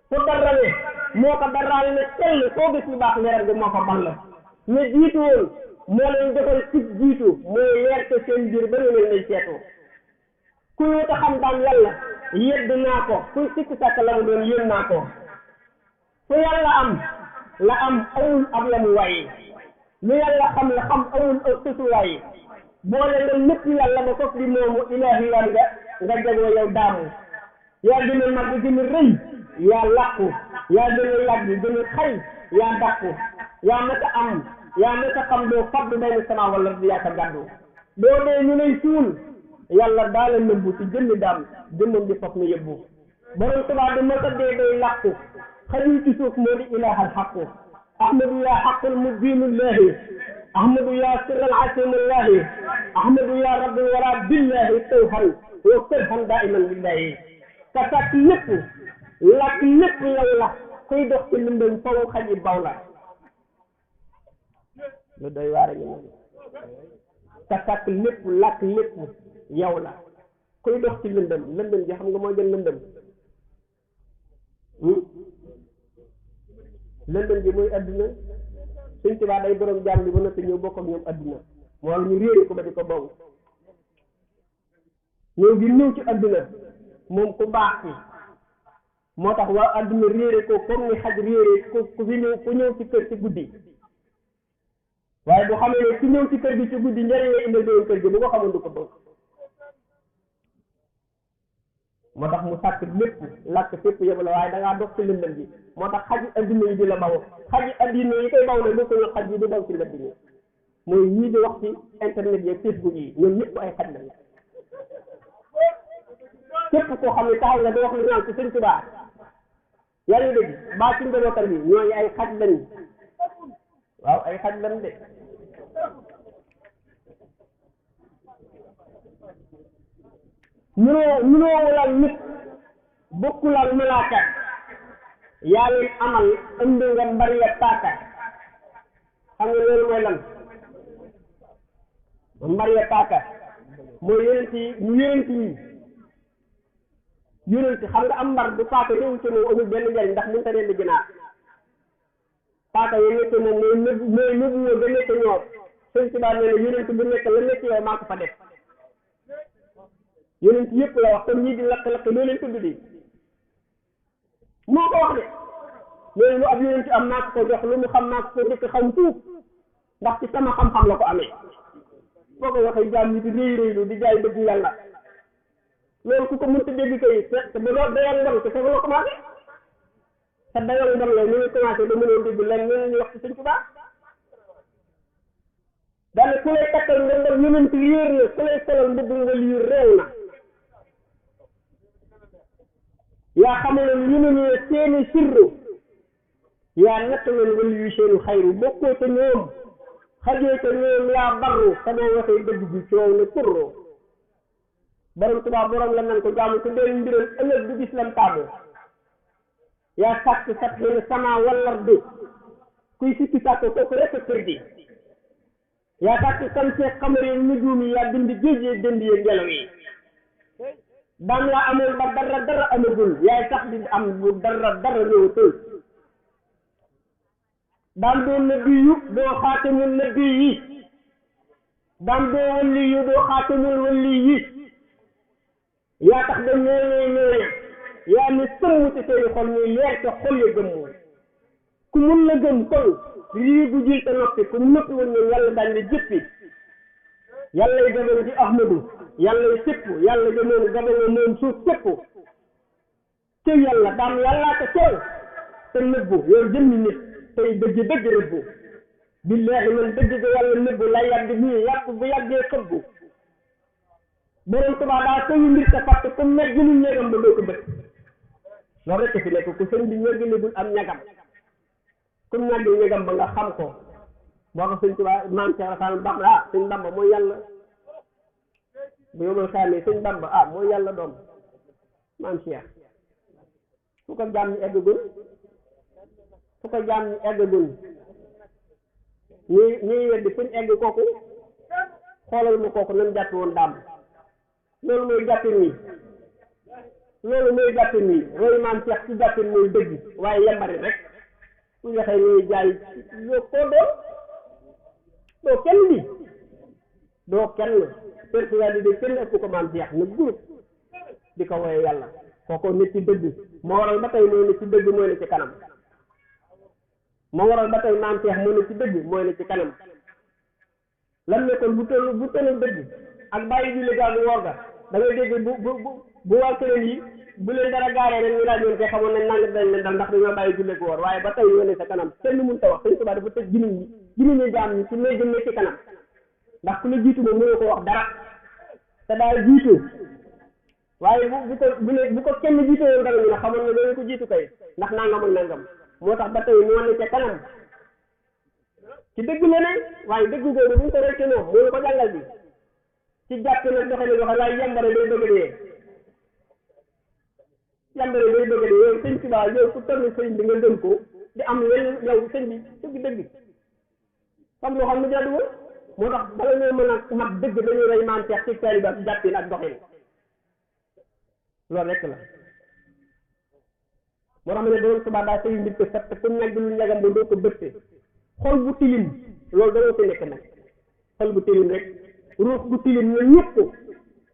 fu darale moo ko daraal ne tell foo gis lu baax leeral gi moo fa ban la ne jiitu woon moo leen defal ci jiitu mooy leer te seen biir ba ñu leen lay seetoo ku ñu ta xam daan yàlla yedd naa ko kuy sikki sàkk la mu doon yéen naa ko fu yàlla am la am amul ab la mu waaye lu yàlla xam la xam amul ak susuwaay boole nga lépp yàlla ba foofu di moomu ilaahi yaan nga jagoo yow daamu yaa gën a mag gën a rëy yaa làqu yaa gën a yàgg gën a xay yaa dàqu yaa mës a am yaa mës a xam doo faddu bay na sama wala di yaa ka gàddu doo dee ñu lay suul yàlla daala nëbbu ci jëmmi daam jëmmam di foofu nu yëbbu borom Tuubaa du mës a dee day làqu xajul ci suuf moo di ilaahal xaqu ahmadu yaa xaqul mubiinullahi ahmadu yaa sirral asimullahi ahmadu yaa rabbul wara billahi tawhan wa tawhan daiman billahi ka sàkk lépp làkk lépp yow la kuy dox ci lëndëm faw xaji baw la lu doy waare ñu noonu ka sàkk lépp làkk lépp yow la kuy dox ci lëndëm ji xam nga mooy gën lëndëm lëndëm ji mooy adduna Sëñ Tuubaa day borom jaam bi ba noppi ñëw bokk ak ñoom adduna moo ñu réere ko ba di ko baw ñëw gi ñëw ci adduna moom ku baax ci moo tax waa adduna réere ko comme ni xaj réere ku fi ñëw ku ñëw ci kër ci guddi waaye bu xamee ne ku ñëw ci kër gi ci guddi njëriñ la indil doon kër gi bu ko xamoon du ko doon moo tax mu sàkk lépp làkk fépp yëpp la waaye da ngaa dox ci lëndëm ji moo tax xaji addina yi di la baw xaji addina yi koy baw ne lu ko ñu xaj yi di baw ci mbedd mi mooy ñii di wax ci internet yi Facebook yi ñoom ñëpp ay xaj lañ képp koo xam ne taxaw nga di wax lu ñaaw ci Sëñ Tuubaa yaa ngi dégg baa ci njabootam bi ñooñu ay xaj lañ waaw ay xaj lañ de ñunoo walal nit bokkul ak malaaka yaa leen amal ënd nga mbari ya paaka xam nga loolu mooy lan mbari ya paaka mooy yonent xam nga am mbar bu paaka néew ci moom amul benn njariñ ndax mënta leen di ginaar paaka yi nekk moom mooy nëbbu woo ba nekk ñoor Sëñ Tuubaa nee na yonent bu nekk la nekk yow maa ko fa def yonent yëpp la wax kon ñii di lakk-lakk loo leen tudd di moo ko wax de loolu lu ab yonent am naa ko jox lu mu xam naa ko jëkk xam fuuf ndax ci sama xam-xam la ko amee boo ko waxee jaam ñi di réy réylu di jaay dëgg yàlla loolu ku ko mënta dégg kay te ba loolu dayal ndam te foofu la commencé te dayal ndam la ñu ngi commencé da mënoon dégg len ñu wax ci Sëñ Tuubaa daane ku lay takkal nga ndam yonent réer na ku lay solal mbubb nga lii réew na yaa xamaloon yonent seeni sirru yaa nettaloon wali yu seeni xayru bokkoo ca ñoom xajee ca ñoom yaa barru te doo waxee dëgg ji coow ne kurro borom Tuubaa borom la nan ko jaamu te dee mbiram ëllëg du gis lam taabu yaa sàkk sat ne sama wallar bi kuy sikki sàkk kooku rek a kër gi yaa sàkk samse xamar yi nujuum yi yaa bind géej yee dënd yee ngelaw yi daan laa amoon ba dara amagul yaay sax di am bu dara ñëwatul daan doo nabiyu doo xaatamul nabi yi daan doo walli yu doo xaatamul walli yi yaa tax da ñooñee yaa ni sëmm ci seeni xol ñuy leer te xol ya gëmmoo ku mun la gëm kon lii bu jil te noppi ku noppi woon ñoom yàlla daañ la jëppi yàlla y gabaŋ ci ahmadu yàlla y sépp yàlla gëmoon gabaŋa moom suuf sépp ci yàlla daan yàllaa ko teew te nëbbu yow jëmmi nit tey dëgg rëbbu billaahi man dëgg ga yàlla nëbbu la yàgg nii yàgg bu yàggee xëbbu borom Tuubaa daa sëyu mbir te fàtte ku mer gënul ñegam ba doo ko bëgg loolu rekk fi nekk ku sëñ bi ñeggalagul am ñagam ku ñaggi ñegam ba nga xam ko boo ko Sëñ Tuubaa maam Cheikh Rafal baax na ah Sëñ Bamba mooy yàlla bu yomal xaamee Sëñ Bamba ah mooy yàlla doom maam Cheikh fu ko jaam ñi eggagul ñuy weddi fuñ egg kooku xoolal ma kooku nan jàpp woon daam loolu mooy jàppin nii roy maam Cheikh ci jàppin mooy dëgg waaye yambari rek su waxee ñuy jaay yoo koo doo kenn personnalité kenn ëpp ko maam Cheikh na groupe di ko woye yàlla kooku nit ci dëgg moo waral ba tey mooy ne ci dëgg mooy ne ci kanam moo waral ba tey maam Cheikh moo ne ci dëgg mooy ne ci kanam lan ne kon bu tollu dëgg ak bàyyi julli gaa bu woor ga da ngay dégg bu waa këram yi bu leen dara gaaree rek ñu laaj ñoon koy xamoon nañ nanga dañ leen dal ndax dañoo bàyyi julli ko woor waaye ba tey ñoo ne sa kanam kenn mun ta wax Sëñ Tuubaa dafa tëj giniñu jaam ñi ci may gën ne ci kanam ndax ku la jiitu moom mënoo ko wax dara te daal jiitu waaye bu ko kenn jiitu woon dara ñu ne xamoon ne dañu ko jiitu kay ndax nangam ak nangam moo tax ba tey moo ne ca kanam ci dëgg la ne waaye dëgg googu bu ñu ko roccee moom moo ñu ko jàngal bi ci jàpp nag doxe waaye yambare day bëgg dee yow Sëñ Tuubaa yow ku toll sëñ bi nga gën ko di am lenn yow sëñ bi dëgg xam loo xam ne jaaduwul moo tax bala ñoo mën a mat dëgg dañuy rey maam Cheikh ci taalibe ak jàppin ak doxin loolu rekk la moo tax ma ne Borom Tuubaa daa sëyu mbir ko set ku ñag lu ñagam ba doo ko bëtte xol bu tilim loolu dañoo ko nekk nag xol bu tilim rek ruux bu tilim na ñëpp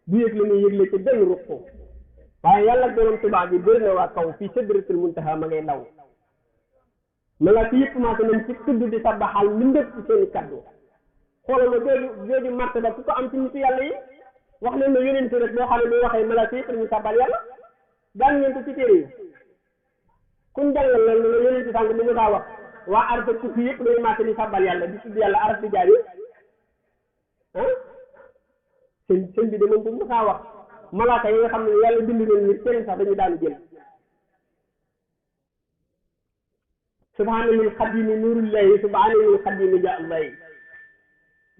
du yëg la muy yëgle ci benn ruux ko waaye yàlla Borom Tuubaa bi bëri na waa kaw fii Sidratul Muntaha ma ngay daw ma nga ci yëpp commencé nañ ci tudd di sabaxal li ndëpp ci seen i kaddu xoolal ma jooju martaba ku ko am ci nitu yàlla yi wax leen ne yonent rek boo xam ne boo waxee malaaka yëpp dañuy sabal yàlla jàng ngeen ko ci téere yi kuñ jàngal leen ne yonent sànq bi mu daa wax waa araf ak tukki yëpp dañuy marché di sabal yàlla di tudd yàlla araf di jaar yi sëñ bi de moom bu mu saa wax malaaka yi nga xam ne yàlla bind leen nit kenn sax dañu daanu jël subhaana lil xadimi nurullahi subhaana lil xadimi ja allahi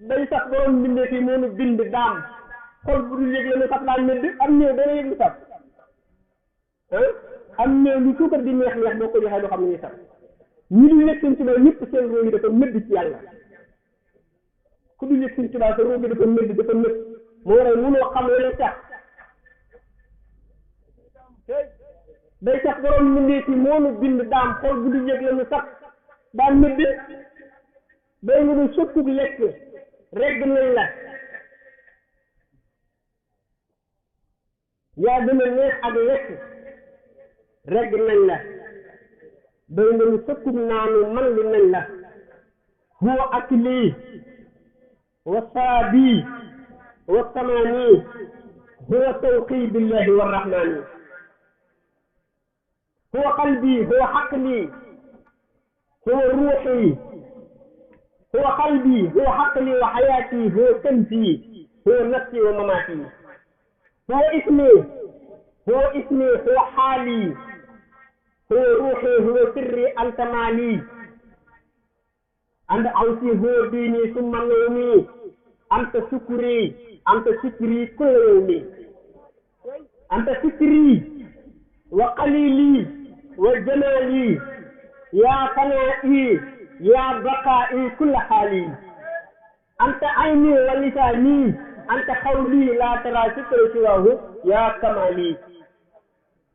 day sax borom bindee fii moo nu bind daam xol bu dul yëg la ne sax daan mëdd am néew dana yëg lu sax am néew lu suukar di neex boo ko joxee doo xam ne ñuy sax ñi dul yëg Sëñ Tuubaa ñëpp seen roo yi dafa mëdd ci yàlla ku dul yëg Sëñ Tuubaa sa roo bi dafa mëdd dafa nëb moo waral mënoo xam ne sax day sax borom bindee fii moo nu bind daam xol bu dul yëg la ne sax daan mëdd day nga nu sokkug lekk regg nañ la yaa gën a neex ak lekk regg nañ la doy nañu sëkkub naanu man li nañ la huwa akli wa saabi wa samaani huwa tawqi billahi wa rahmani huwa qalbi huwa xaqli huwa ruuxi huwa qalbi huwa xaqli wa xayaati huwa kanzi huwa nafsi wa mamaati huwa ismi huwa xaali huwa ruuxi huwa sirri anta maali anta awsi huwa diini summa nawmi anta sukri kulla yawmi anta sukri wa qalili wa jamali ya fanaa'i ya baqaa'i kulla haali anta ayni wa lisaani anta qawli la tara sukra siwahu ya kamali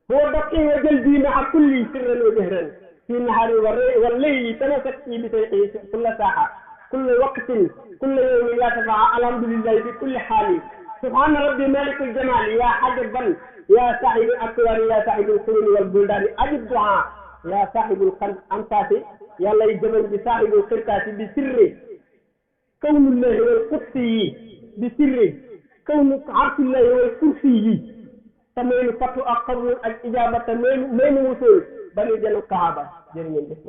huwa baqi wa jalbi ma'a kulli sirran wa jahran في النهار والليل تنافسني بطريقه كل ساعة كل وقت كل يوم لا تفع الحمد لله في كل حال سبحان ربي مالك الجمال يا حجبا يا صاحب الأكوان يا صاحب القرون والبلدان أجب دعاء يا صاحب القلب أنتاسي يا الله يجمل بصاحب القرطاس بسر كون الله والقدسي بسر كون عرش الله والكرسي تمين فتو أقبل الإجابة من وصول bani jëlu kaaba jërë ngeen jëf